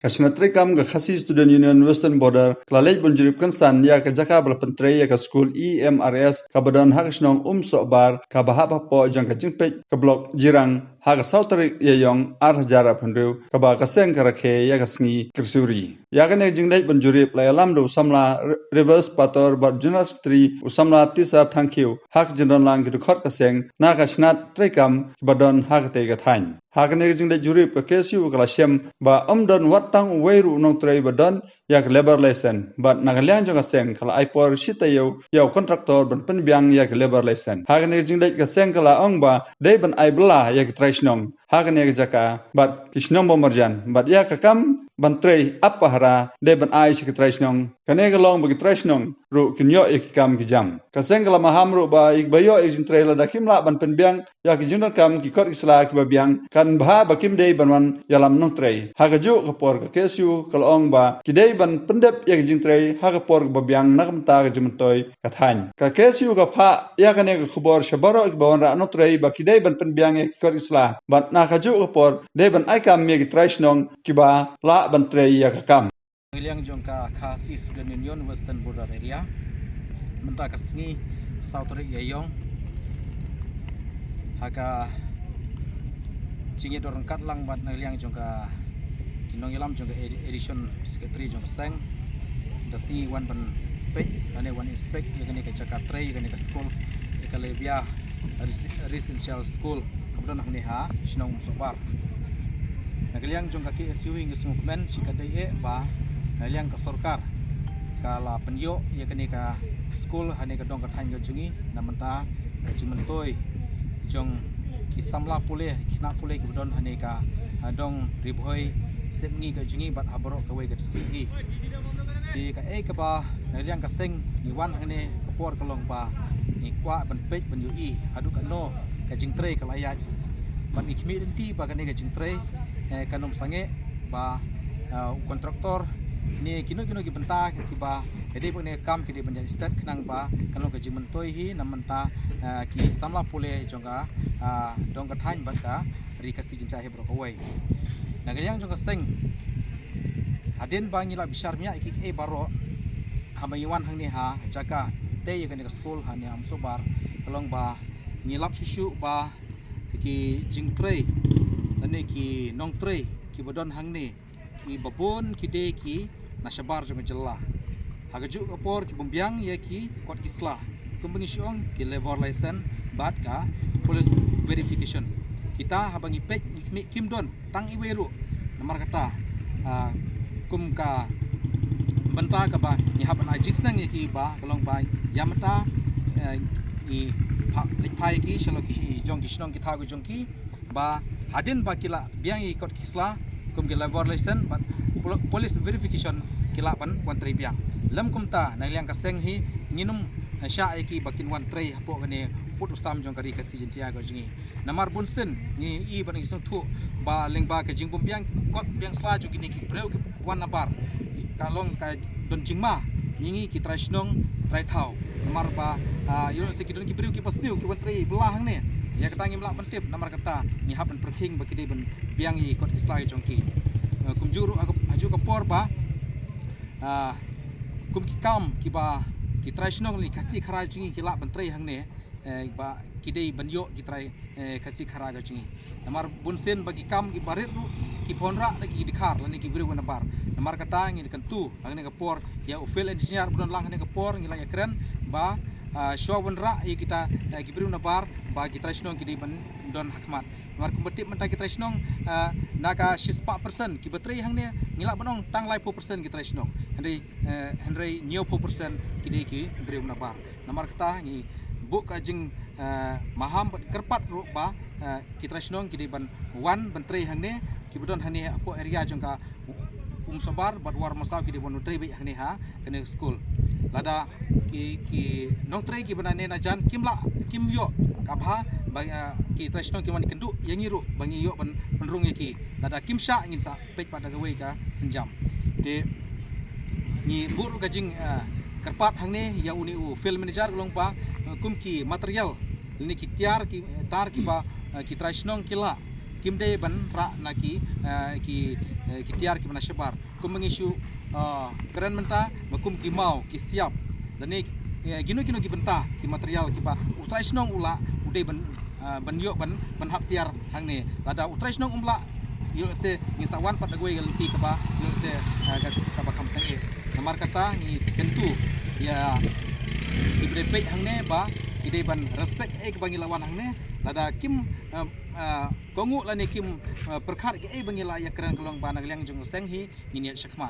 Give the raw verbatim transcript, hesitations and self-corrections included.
Ka shnat treikam ka Khasi Student Union Western Border ka la leit ban jurip kynsan ïa ka jaka ba la pyntrei ïa ka skul E M R S kaba don ha ka shnong Umsohbar, kaba hap hapoh jong ka jingpeit ka Block Jirang ha ka saw tarik Ïaïong ar hajar arphew hynriew, kaba ka seng ka rakhe ïa ka sngi Kyrsiewri. Ïa kane ka jingleit ban jurip la ïalam da u samla Re-, Rivers Pator bad General Secretary u samla Tisar Thangkhiew ha ka jingdonlang ki dkhot ka seng na ka shnat treikam kiba don ha katei ka thaiñ. Ha kane ka jingleit jurip ka K S U ka la shem ba ym don wat tang uwei ruh u nongtrei ba don ïa ka labour license, bad na ka liang jong ka seng ka la ai por shi taïew ïa u contractor ban pynbiang ïa ka labour license. Ha kane ka jingleit ka seng ka la ong ba dei ban ai bylla ïa ki trai shnong ha kane ka jaka bad ki shnong ba marjan, bad ïa ka kam ban trei ap pahara dei ban ai sha ki trai shnong. Kane ka long ba ki trai shnong ruh kin ïoh ïa ki kam ki jam. Ka seng ka la maham ruh ba ïa kiba ïoh ïa ka jingtrei lada kim lah ban pynbiang ïa ki jingdonkam ki kot ki sla kiba biang, kan bha ba kim dei ban wan ïalam nongtrei. Ha kajuh ka por ka K S U ka la ong ba ki dei ban pyndep ïa ki jingtrei ha ka por kaba biang na ka bynta ka jingmyntoi ka thaiñ. Ka K S U ka phah ïa kane ka khubor sha baroh kiba wanrah nongtrei ba ki dei ban pynbiang ïa ki kot ki sla, bad na kajuh ka por dei ban ai kam ïa ki trai shnong kiba lah ban trei ïa ka kam. Ngi liang jong ka Khasi Student Union Western Border Area. Mynta ka sngi saw tarik Ïaïong, ha ka jingïadon ryngkat lang bad ngi liang jong ka ki nongïalam jong ka edi-, additional secretary jong ka seng, da sngi wan ban peit lane wan inspect ïa kane ka jaka trei, ïa kane ka skul, ïa ka Lebia Res-, Residential School kaba don hangne ha shnong Umsohbar. Na ka liang jong ka K S U hi ngi sngewkmen shikatdei eh ba na ka liang ka sorkar ka la pynïoh ïa kane ka skul hangne ka dong ka thaiñ ka jong ngi, na bynta ka jingmyntoi jong ki samla pule, ki khynnah pule kiba don hangne ka, ah, dong Ri Bhoi Sepngi ka jong ngi bad ha baroh kawei ka district hi. Te kaei kaba na ka liang ka seng ngi wan hangne ka por ka long ba ngi kwah ban peit ban ïohi haduh katno ka jingtrei ka la ïaid. Bad ngi khmih lynti ba kane ka jingtrei, eh, kan ym sangeh ba, eh, u contractor ne kino kino ki bynta kiba ka dei ba kane ka kam ki dei ban ïaid stet khnang ba kan long ka jingmyntoi hi na bynta, eh, ki samla pule jong ka, ah, dong ka thaiñ bad ka Ri Khasi Jaiñtia hi baroh kawei. Na ka liang jong ka seng, hadien ba ngi la bishar miah ïa kiei kiei baroh haba ngi wan hangne ha jaka tei ïa kane ka skul hangne ha Umsohbar, ka long ba ngi lap shuh shuh ba ki jingtrei lane ki nongtrei kiba don hangne kiba bun ki dei ki na shabar jong ka jylla. Ha kajuh ka por ki bym biang ïa ki kot ki sla, kumba ngi shu ong ki labour license bad ka police verification. Kita haba ngi peit ngi khmih kim don tang iwei ruh. Namar kata, ah, kum ka bynta kaba ngi hap ban ai jingsneng ïa ki ba ka long ba ïa mynta, eh, ngi phah, leit phah ïa ki sha la ki jong ki shnong ki thaw ki jong ki, ba hadien ba ki la biang ïa ki kot ki sla kum ki labour license bad pol-, police verification ki lah ban wan trei biang. Lym kumta na ka liang ka seng hi ngin ym, eh, shah ïa ki ba kin wan trei hapoh kane u pud u sam jong ka Ri Khasi Jaiñtia ka jong ngi. Namar bunsien ngi i bad ngi sngewthuh ba lyngba ka jingbym biang kot biang sla jong kine ki briew ki wan nabar, ka long ka don jingma ïa ngi ki trai shnong trai thaw. Namar ba, ah, ïoh lehse ki don ki briew kiba sniew ki wan trei bylla hangne, ïa kata ngim lah ban tip. Namar kata ngi hap ban pyrkhing ba ki dei ban biang ïa ki kot ki sla ki jong ki. Eh, kumjuh ruh ha ka, ha kajuh ka por ba, ah, kum ki kam kiba ki trai shnong lane Khasi Khara jong ngi ki lah ban trei hangne, eh, ba ki dei ban ïoh ki trai, eh, Khasi Khara ka jong ngi. Namar bunsien ba ki kam kiba rit ruh ki phah rah da ki dkhar lane ki briew nabar. Namar kata ngi kyntu hangne ka por ïa u field engineer ba don lang hangne ka por ngi la ïakren ba, ah, shuwa ban rah ïa kita, eh, ki briew nabar ba ki trai shnong ki dei ban don ha khmat. Namar kumba tip mynta ki trai shnong, ah, na ka shispah percent kiba trei hangne ngi lah ban ong tang laiphew percent ki trai shnong. Hynrei, eh, hynrei hynñiewphew percent ki dei ki briew nabar. Namar kata ngi buh ka jing, eh, maham bad kyrpad ruh ba, eh, ki trai shnong ki dei ban wan ban trei hangne, kiba don hangne hapoh area jong ka Umsohbar bad War Masaw ki dei ban trei beit hangne ha kane ka skul. Lada ki, ki nongtrei kiba na ne na jan kim lah, kim ïoh ka bha ba, eh, ki trai shnong ki wan kynduh ïa ngi ruh ba ngi ïoh ban pynrung ïa ki. Lada kim shah ngin sa peit pat da kawei ka sienjam. Te ngi buh ruh ka jing, eh, kyrpad hangne ïa une u field manager ka long ba, eh, kum ki material lane ki tiar ki, eh, tar kiba, eh, ki trai shnong ki lah kim dei ban rah na ki, eh, ki, eh, ki tiar kiba na shabar. Kumba ngi shu, eh, kren mynta, ba kum ki maw, ki siap. Lane, eh, kino kino ki bynta, ki material kiba u trai shnong u lah, u dei ban, eh, ban ïoh ban, ban hap tiar hangne. Lada u trai shnong um lah, ïoh se ngi sa wan pat da kawei ka lynti kaba, ïoh se, eh, ka, kaba kham tang eh. Namar kata ngi kyntu ïa kiba dei peit hangne ba ki dei ban respect kaei kaba ngi la wan hangne. Lada kim, eh, eh, kohnguh lane kim, eh, pyrkhat kaei ba ngi la ïakren ka long ba na ka liang jong u seng hi ngin ïaid shakhmat.